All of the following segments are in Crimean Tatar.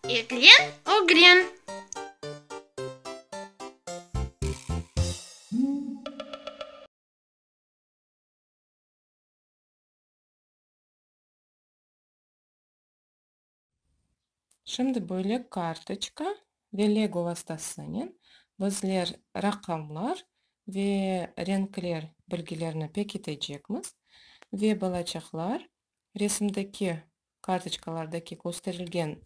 Eglen, ögren! Şimdi böyle kartoçka ve lego vastasınen bizler raqamlar ve renkler bilgilerini pekitecekmiz ve balaçıqlar resimdeki kartoçkalardaki kösterilgen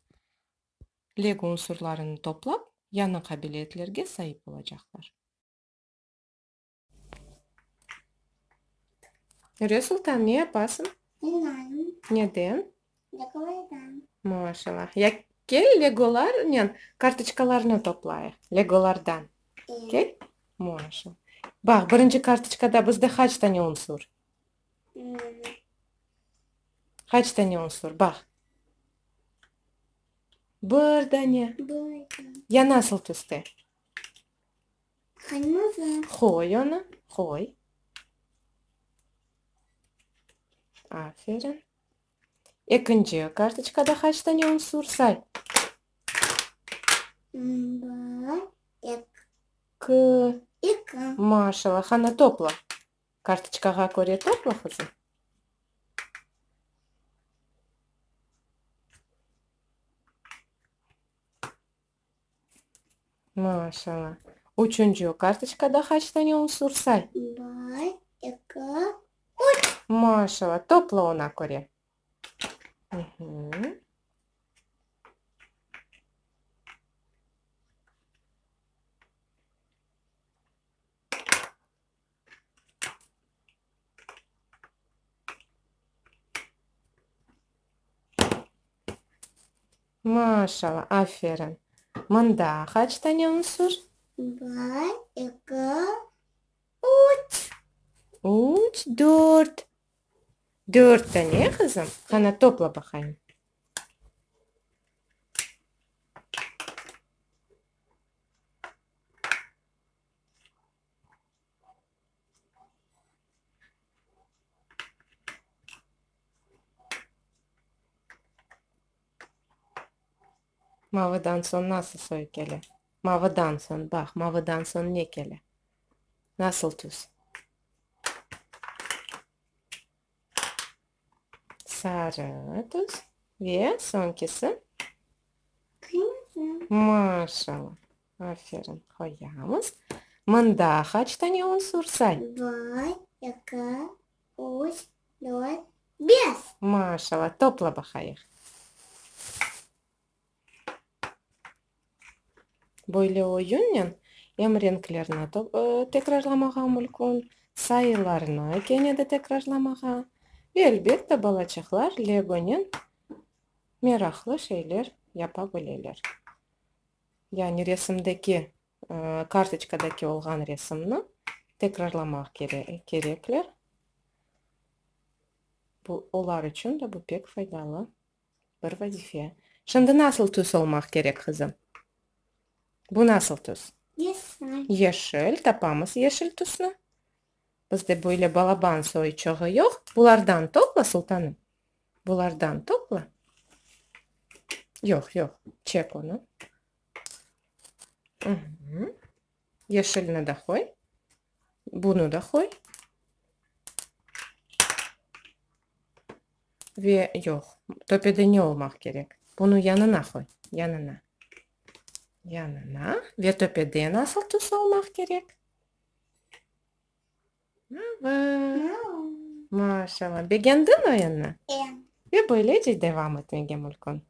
lego unsurlarını toplap, yañı qabiliyetlerge saip olacaqlar. Nuriye Sultan, ne yapasıñ? Oynayım. Neden? Legolardan. Maşallah. Ya kel legolarnen kartoçkalarnı toplayıq, legolardan. Kel? Maşallah. Baq, birinci kartoçkada bizde qaç tane unsur? Qaç tane unsur? Baq. Bir dane. Bir dane. Ya nasıl tüste? Qırmızı. Qoy onı, qoy. Aferin. Ekinci kartoçkada qaç tane unsur? Say. Bir, eki. Eki. Maşallah. Qana, topla. Kartoçkağa köre topla, qızım. Maşallah. Üçünci kartoçkada qaç tane unsur? Say. Bir, eki, üç. Maşallah. Topla ona köre. Maşallah, aferin. Mında qaç tane unsur? Bir, eki, üç. Üç, dört. Dört tane, qızım. Qana, topla baqayım. Mavıdan soñ nasıl soy kele? Mavıdan soñ, baq, mavıdan soñ ne kele? Nasıl tüs? Sarı tüs. Ve soñkisi? Qırmızı. Maşallah. Aferin. Qoyamız. Mında qaç tane unsur? Say. Bir, eki, üç, dört, beş. Maşallah. Topla baqayıq. Böyle oyunnen em renklerni tekrarlamağa mülkün, sayılarnı kene de tekrarlamağa ve, elbette, balaçıqlar legonen meraqlı şeyler yapa bileler. Yani resimdeki, kartoçkadaki olğan resimni tekrarlamaq kerekler. Bu, olar içün de bu pek faydalı bir vazife. Şimdi nasıl tüs olmaq kerek, qızım? Bu nasıl tüs? Yeşil. Yeşil. Tapamız yeşil tüsni. Bizde böyle balaban soyçığı yoq. Bulardan topla, Sultanım. Bulardan topla. Yoq, yoq, çek onı. Yeşilni de qoy. Bunı da qoy. Ve yoq, töpede ne olmaq kerek? Bunı yanına qoy, yanına. Yanına. Ve töpede nasıl tüs olmaq kerek? Mavı. Maşallah. Begendiñ oyunnı? E. Ve böylece devam etmege mülkün.